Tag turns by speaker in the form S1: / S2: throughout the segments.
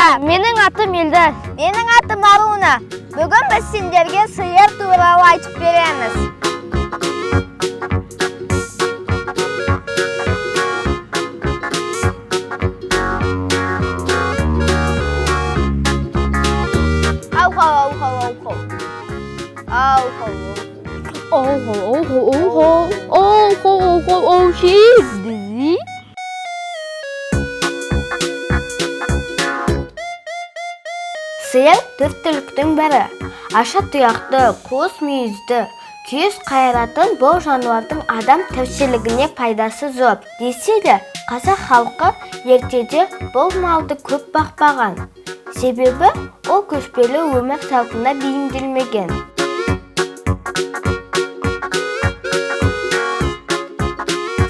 S1: Достар, менің атым Елдар.
S2: Менің атым Аруна. Бүгін біз сендерге сиыр туралы айтып береміз. Ау-хау, ау-хау, ау-хау. Ау-хау.
S1: Охо, охо, охо, охо, охо, охо, дизи.
S2: Сиыр төрт түліктің бірі. Аша тұяқты, қуыс мүйізді, күйіс қайыратын бұл жануардың адам тіршілігіне пайдасы зор. Десе де, қазақ халқы ертеде бұл малды көп бақпаған. Себебі ол көшпелі өмір салтына бейімделмеген.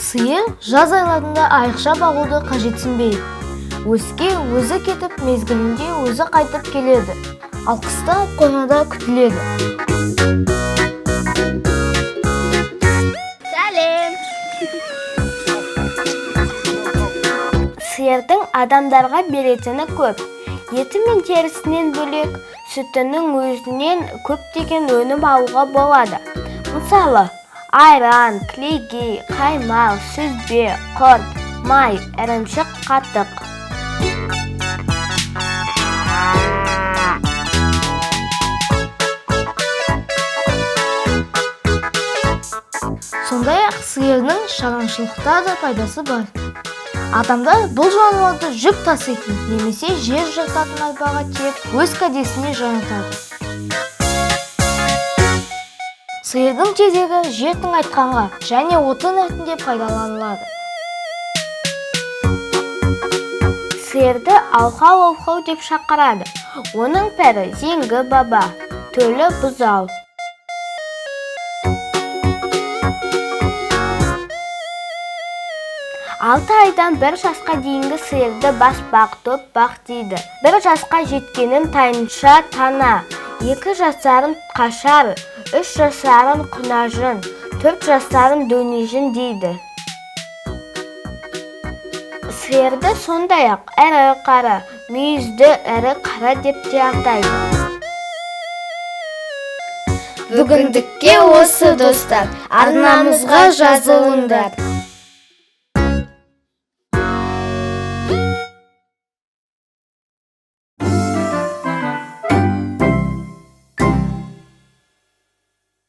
S3: Сиыр жаз айларында айрықша бағуды қажетсінбейді. Өске өзі кетіп, мезгілінде өзі қайтып келеді. Ал қыста қорада күтіледі.
S2: Сәлем! Сиырдың адамдарға беретіні көп. Еті мен терісінен бөлек, сүтінің өзінен көптеген өнім алуға болады. Мысалы, айран, кілегей, қаймақ, сүзбе, құрт, май, ірімшік, қатық.
S3: Сондай-ақ сиырдың шаруашылықта да пайдасы бар. Адамдар бұл жануарды жүк таситын немесе жер жыртатын арбаға тиеп, өз кәдесіне жаратады. Сиырдың тезегі жер тыңайтқанға және отын ретінде пайдаланылады.
S2: Сиырды аухау-аухау деп шақырады. Оның пәрі зеңгі баба, төлі бұзау. 6 айдан 1 жасқа дейінгі сиырды баспақ, топпақ дейді. 1 жасқа жеткенін тайынша тана, 2 жасарын қашар, 3 жасарын құнажын, 4 жасарын дөнежін дейді. Сиырды сондай-ақ ірі қара, мүйізді ірі қара деп те атайды.
S3: Бүгіндікке осы, достар. Арнамызға жазылыңдар.